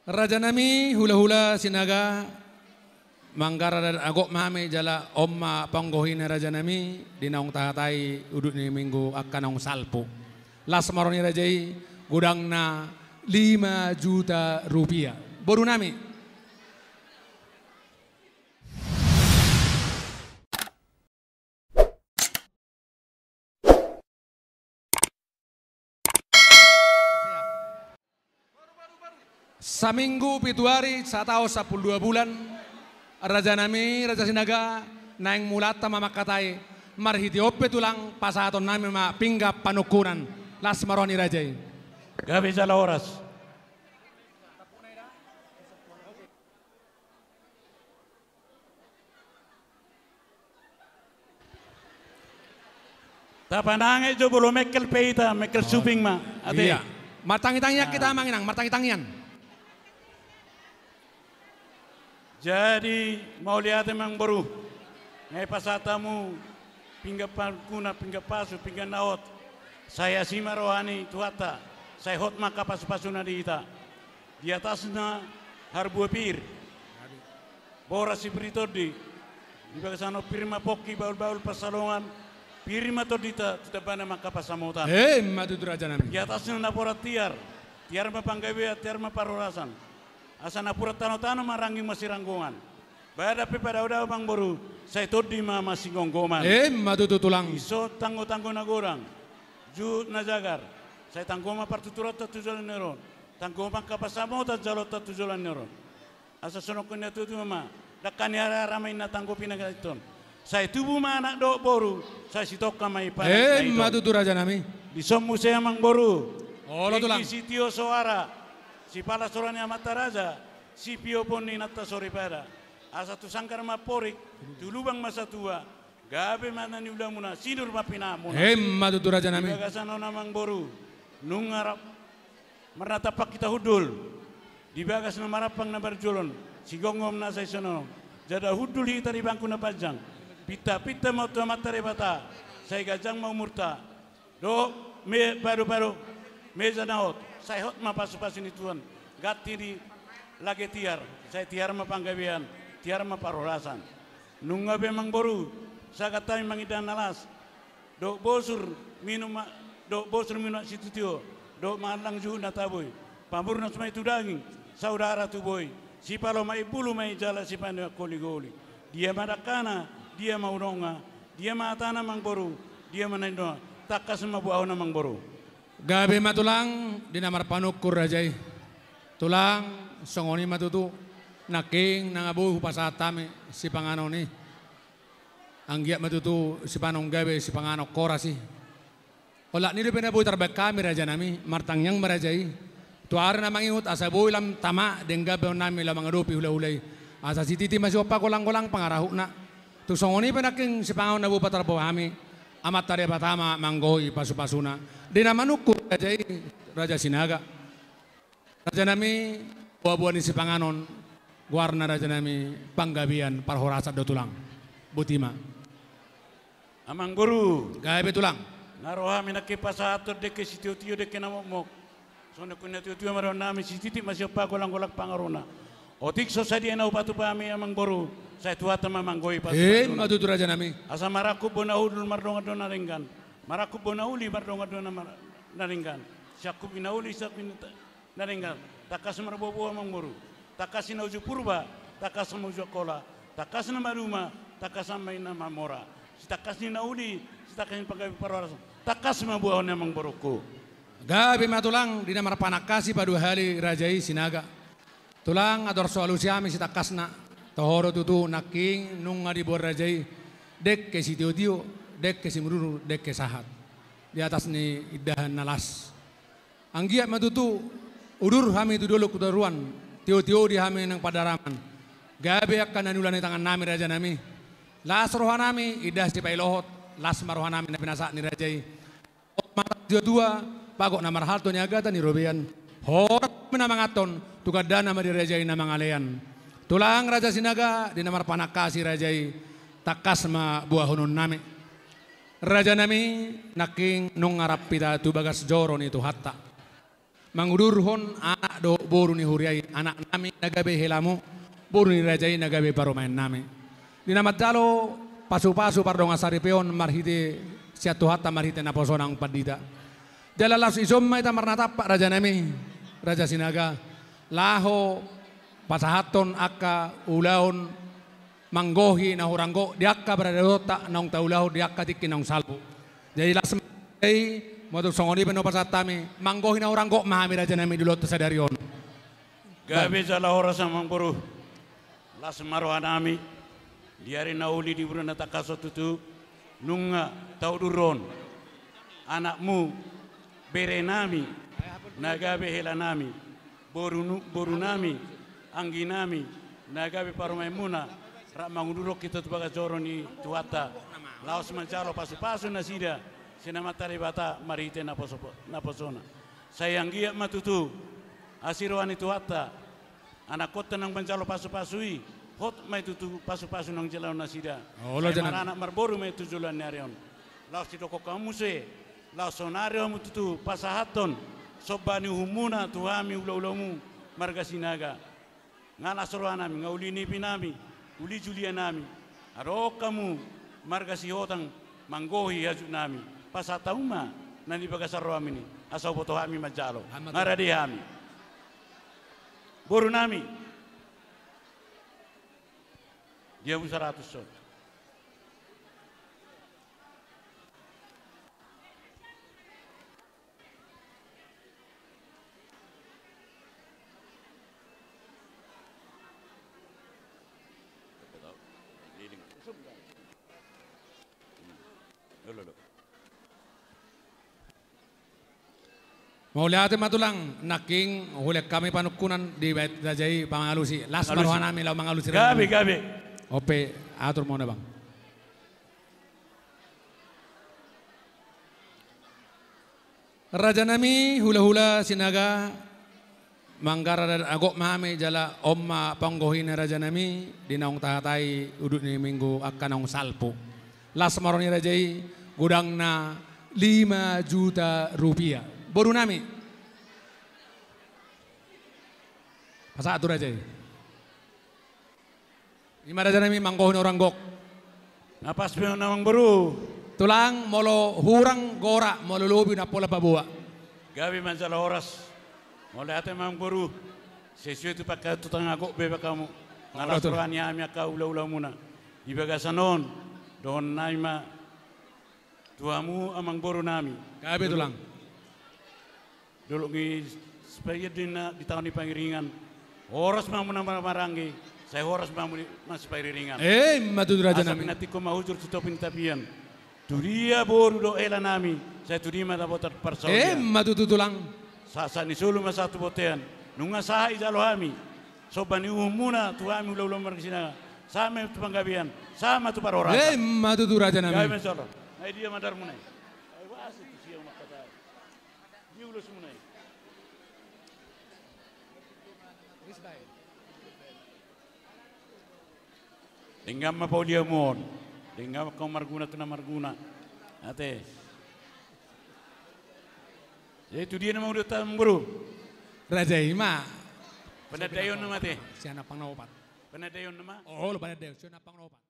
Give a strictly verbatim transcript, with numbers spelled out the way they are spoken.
Rajanami, hulahula Sinaga, manggara adat agot ma hami jala on ma panggohina rajanami, di naung tahatai udut ni minggu angka naung salpu. Las ma roha ni raja i, godangna lima juta rupiah. Borunami. Saminggu pitu ari, sataon sampulu dua bulan, rajanami, Raja Sinaga, naeng mulaanta ma mangkatai, marhite on pe tulang pasahatonnami ma pinggan panungkunan, las ma roha ni raja i. Gabe jala horas. Tapananget jo molo mengkel pe hita, mengkel suping ma, ate. Iya. Martangiang-tangiang hita, amang inang, martangiang-tangiang. Jadi, mauliate amang boru. Nga pasahat hamu pinggan panungkunan, pinggan pasu, pinggan na hot. Sai asi ma roha ni Tuhanta, sai hot ma angka pasu-pasuna di hita. Di atasna harbua pir, boras sipir ni tondi, di bagasan on pir ma pongki, bahul-bahul pansalongan, pir ma tondinta tu tambana ma angka pansamotan. Emma tutu rajanami. Di atasna naporan tiar, tiar ma panggabean, tiar ma parhorasan. Asa napuran tano-tano ma rangging masiranggongan. Badan pe padao-dao amang boru, sai tondi ma masigomgoman. Emma tutu tulang. Dison tanggo-tanggo na godang, juhut na jagar, sai tanggo ma partuturonta tu joloan ni ari on. Tanggo ma angka pansamotan jaloonta tu joloan ni ari on. Asa songon nidok ni natua-tua ma, dangka ni hara-hara ma inna tanggo pinangido. Sai tubu ma anak dohot boru, sai sitongka ma i pangidoan. Emma tutu rajanami. Dison muse amang boru. Olo tulang. Tingki sitio soara, sipalas roha ni amanta raja, sipiompon ni inanta soripada. Asa tu sanggar ma amporik, tu lubang ma satua, gabe ma na niulamuna, sinur ma pinahanmuna. Emma tutu rajanami. Di bagasan on amang boru, nunga rap marnatampak hita hundul. Di bagas na marampang na marjolo on, sigomgom na sai songon on. Jala hundul hita di bangku na panjang. Pinta-pinta ma tu Amanta Debata, sai ganjang ma umurta. Dohot me-, pado-pado mesa na hot, sai hot ma pasu-pasu ni Tuhan. Ganti ni lage tiar, sai tiar ma panggabean, tiar ma parhorasan. Nunga be amang boru, sagat hami mangindahan na las. Dohot bosur minum ma-, dohot bosur minum aek sitio-tio, dohot mangallang juhut na tabo i. Pamurnas ma i tu daging, saudara tu boi. Sipalomaon bulu ma i jala sipaneang holi-holi. Dia ma dangkana, dia ma unokna, dia ma hatana amang boru, dia ma na nidokna. Tangkas ma buahon amang boru. Gabe ma tulang, di na marpanungkun raja i. Tulang, songon i ma tutu, nangkin nunga boi hupasahat hami sipanganon i. Anggiat ma tutu sipanganon gabe, sipanganon horas i. Olat ni i dope na boi tarbaen hami rajanami, martangiang ma raja i. Tu ari na mangihut asa boi lam tama denggan bahenonnami laho mangadopi hula-hula i. Asa sititi ma siompa, golang-golang pangarahutna. Tung songon i pe nangkin sipanganon na boi patarboha hami, Amanta Debata ma manggohi pasu-pasuna. Di na manungkun raja i, Raja Sinaga. Rajanami, boa-boa ni sipanganon, goarna rajanami, panggabean parhorasan do tulang. Boti ma. Amang boru. Gabe tulang. Na ro hami nangkin pasahathon dengke sitio-tio, dengke na mokmok. Songon nidok ni natua-tua ma dohononnami, sititi ma siompa, golang-golang pangarahutna. Otik so sadia na hupatupa hami amang boru, sai Tuhanta ma manggohi pasu-pasuna. Emma tutu rajanami. Asa marangkup bona hundul mardongan-dongan na denggan. Marangkup bona uli mardongan-dongan na mar-, na denggan. Siangkup ni na uli, siangkup ni na ta-, na denggan. Tangkas marboa-boa amang boru. Tangkas ni na uju Purba, tangkas ma uju Angkola. Tangkas na maduma, tangkas ma i na mamora. Sitangkas ni na uli, sitangkas ni panggabean parhorasan. Tangkas ma buahon i amang borungku. Gabe ma tulang, di na marpanangkasi padua hali raja i Sinaga. Tulang, andor so alusi hami sitangkasna. Toho do tutu nangkin nunga diboan raja i dengke sitio-tio, dengke simudur-udur, dengke sahat. Di atas ni indahan na las. Anggiat ma tutu udur hami tu dolok tu toruan, tio-tio di hami nang pandaraman. Gabe angka na niula ni tangannami rajanami. Las rohanami, indahan sipailohot, las ma rohanami na pinasahat ni raja i. Mata tua-tua, bagot na marhalto niagatan ni robean. Horas ma na manganhon, tu gandana ma di raja i na mangalean. Tulang, Raja Sinaga, di na marpanangkasi raja i, tangkas ma buahononnami. Rajanami, nangkin nunga rap hita tu bagas joro ni Tuhanta. Mangudurhon anak dohot boru ni huria i, anak nami na gabe helamu, boru ni raja i na gabe parumaen nami. Di na manjalo pasu-pasu pardongan saripeon marhite sian Tuhanta marhite naposona Amang Pandita. Jala laos dison ma hita marnatampak raja nami, Raja Sinaga, laho pasahathon angka ulaon manggohi na hurang gok di angka paradatonta naung taulahon di angka tingki naung salpu. Jadi las ma i, molo tung songon i pe na hupasahat hami, manggohi na hurang gok ma hami raja nami di ulaonta sadari on. Gabe jala horas amang boru. Las ma roha nami di ari na uli di bulan na tangkas on tutu nunga taudurhon anakmu, bere nami na gabe hela nami, boru nu-, boru nami, anggi nami na gabe parumaenmuna, rap mangudurhon hita tu bagas joro ni Tuhanta laos manjalo pasu-pasu nasida sian Amanta Debata marhite naposo-, naposona. Sai anggiat ma tutu asi roha ni Tuhanta, anakkonta naung manjalo pasu-pasu i, hot ma i tutu pasu-pasu naung jalo nasida. Olo, sai jana. Maranak marboru ma i tu joloan ni ari on. Laos didokkon hamu muse, laos sonari hamu tutu pasahathon somba ni uhumuna tu hami ula-ulamu marga Sinaga. Nga las roha nami, nga uli nipi nami, uli julia nami. Adong hamu marga Sihotang manggohi hajut nami. Pasahat hamu ma na di bagasan rohami i, asa huboto hami manjalo. Nga rade hami. Boru nami. Dia hamu saratus on. Mauliate ma tulang, nangkin hulean hami panungkunan dibahen raja i pangalusi. Las ma roha nami laho mangalusi raja i. Gabe, gabe. Ope, atur ma on abang. Raja nami, hula-hula Sinaga, manggara adat na gok ma hami jala on ma panggohi ni raja nami di naung tahatai udut ni minggu angka naung salpu. Las ma roha ni raja i, godangna lima juta rupiah. Boru nami. Pasahat tu raja i. I ma raja nami manggohi na hurang gok. Na pas pe on amang boru. Tulang, molo hurang gora, molo lobi na pola paboa. Gabe manjalo horas. Mauliate amang boru. Sesuai tu pangkataion, nga gok be bahen hamu. Nga las roha ni hami angka ula-ulamuna. Di bagasan on, dohonon nami ma tu hamu amang boru nami. Gabe tulang. Dolok ni Sipahian do ninna di taon ni pangiringan. Horas ma hamu na marhahamaranggi, sai horas ma hamu na sipariringan. Emma tutu raja nami. Asa pinantikhon ma hujur tu topi ni tapian. Tudia boru dohot hela nami, sai tudia ma dapotan parsaulian. Emma tutu tulang. Sahat-sahat ni solu ma sahat tu bontean. Nunga sahat dijalo hami somba ni uhumuna tu hami ula-ulamu marga Sinaga. Sahat ma tu panggabean, sahat ma tu parhorasan. Emma tutu raja nami. Gabe ma jolo. Ai dia mandarmuna i? Ai boasa tu sia mangkatai? Di ulos muna i. Denggan ma pauliamu on. Denggan ma hamu marguna tu na marguna. Ate. Jadi tu dia nama udah tamburu. Raja i ma. Panandaion nama ate. Si anak pang na opat. Panandaion nama. Oh, lo panandaion. Si anak pang na opat.